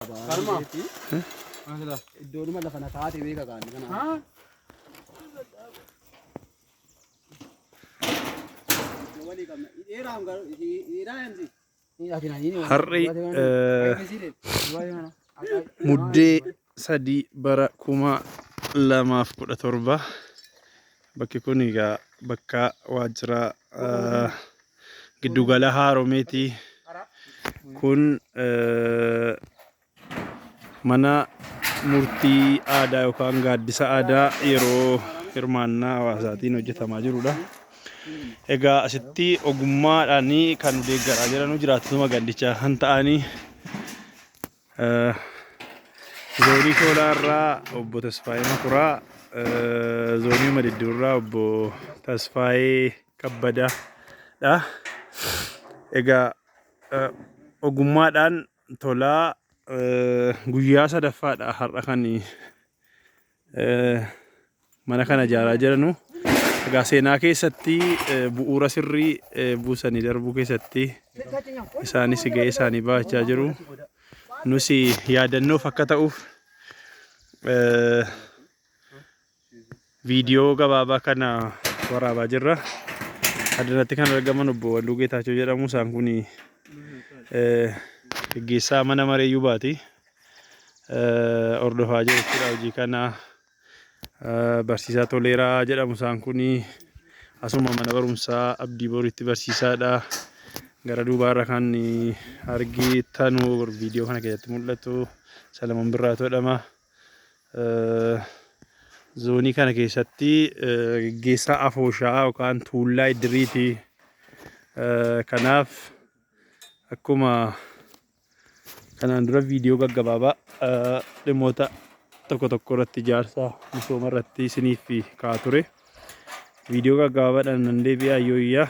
Karma. Iddoodhuma lafa na kaa'ate beeka kaa'anne kana. Har'i Muddee 3 bara 2017 bakki kun egaa bakka waajjira giddugala haaromeeti. Kun mana murtii aadaa yookaan gaaddisa aadaa yeroo hirmaannaa hawaasaatiin hojjetamaa jirudha. Egaa asitti ogummaadhaan kan nu deeggaraa jiranu jiraattotuma gandichaa kan ta'anii zoonii Shoolaa irraa obbo Tasfaayee Makuraa, zoonii Madidduu irraa obbo Tasfaayee Kabbadaa dha. Egaa ogummaadhaan tolaa guyyaa sadaffaadha har'a kan mana kana ijaaraa jiranu. Egaa seenaa keessatti bu'uura sirrii buusanii darbuu keessatti isaanis ga'ee isaanii bahachaa jiru. Nus yaadannoof akka ta'uuf viidiyoo gabaabaa kana waraabaa jirra. Adanatti kan argaman obbo Walluu Geetaachoo jedhamu. Isaan kun geggeessaa mana maree Yubaati. Hordofaa jiru jechuudha hojii kana. Barsiisaa Toleeraa jedhamu isaan kun asuma mana barumsaa Abdii Boriitti barsiisaadha. Gara duubaarra kan argitanu viidiyoo kana keessatti mul'atu Salamoon Birraatu jedhama. Zoonii kana keessatti geggeessaa afooshaa yookaan tuullaa iddiriiti. Kanaaf akkuma kanaan dura viidiyoo gaggabaabaa dhimmoota tokko tokko irratti ijaarsa misooma irratti isiniif kaa'aa ture. Viidiyoo gaggabaabaadhaan nan deebi'a yooyyaa.